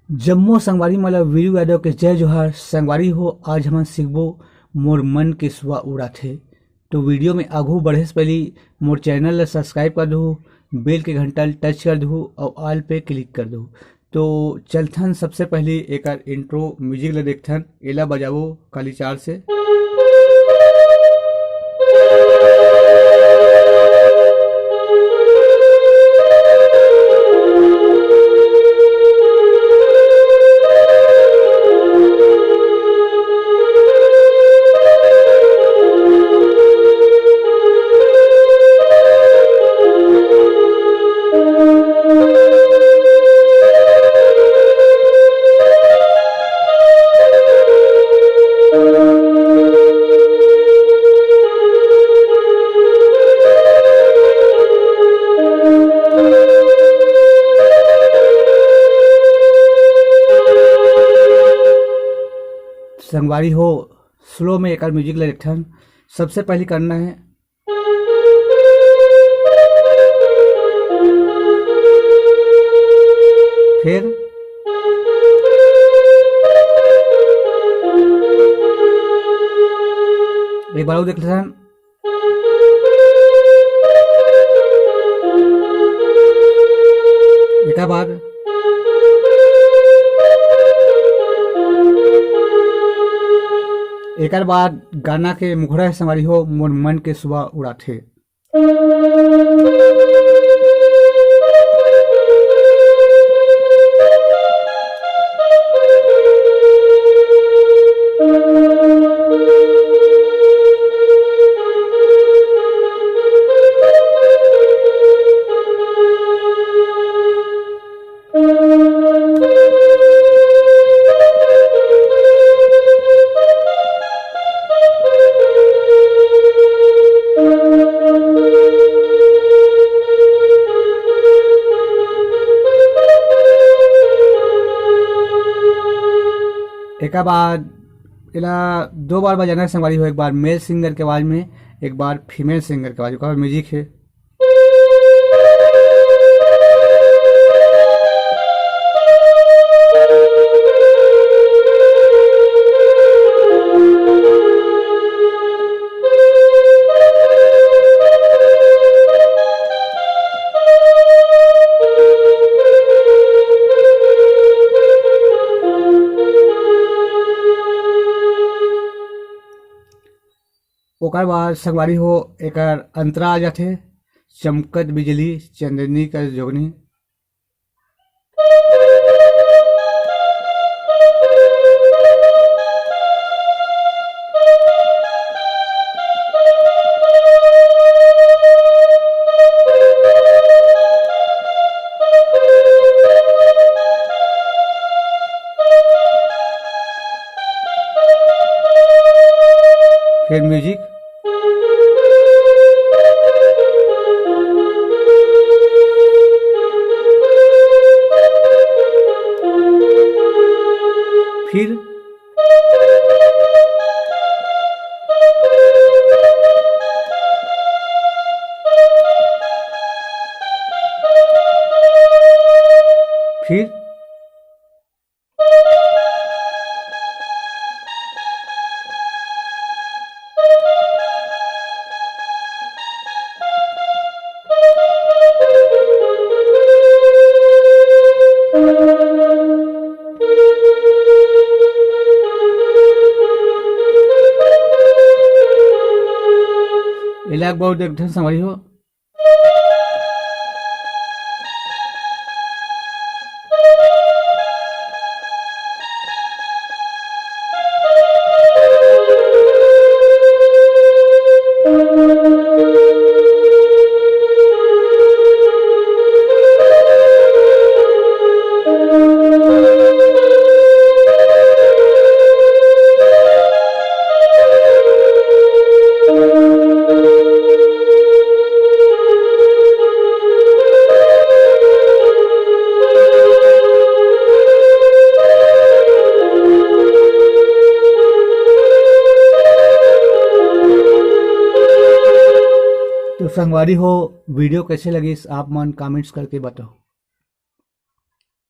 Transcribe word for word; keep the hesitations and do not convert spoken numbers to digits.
जम्मो संगवारी मन ल वीरू यादव के जय जोहार। संगवारी हो, आज हमन सीखबो मोर मन के सुआ उड़ाथे। तो वीडियो में आगू बढ़े से पहली मोर चैनल ल सब्सक्राइब कर दू, बेल के घंटा ल टच कर दू और ऑल पे क्लिक कर दू। तो चलथन, सबसे पहली एकर इंट्रो म्यूजिक ल देखथन, एला बजाबो काली चार से। संगवारी हो, स्लो में एकर म्यूजिक ले एकठन। सबसे पहले करना है, फिर एक बार और देख लेते हैं। एकर बाद, एकर बाद गाना के मुखड़ा है संगवारी हो, मोर मन के सुआ उड़ाथे। एकर बाद एला दो बार बजाना है संगवारी हो, एक बार मेल सिंगर के आवाज में, एक बार फीमेल सिंगर के आवाज। ओकर बाद म्यूजिक है। ओकर बाद संगवारी हो, एकर अंतरा आ जाथे, चमकत बिजली चंदनी कर जोगनी। फिर म्यूजिक। फिर फिर एला एक बार देखथन संगवारी हो। तो संगवारी हो, वीडियो कैसे लगिस, आप मन कमेंट्स करके बताओ।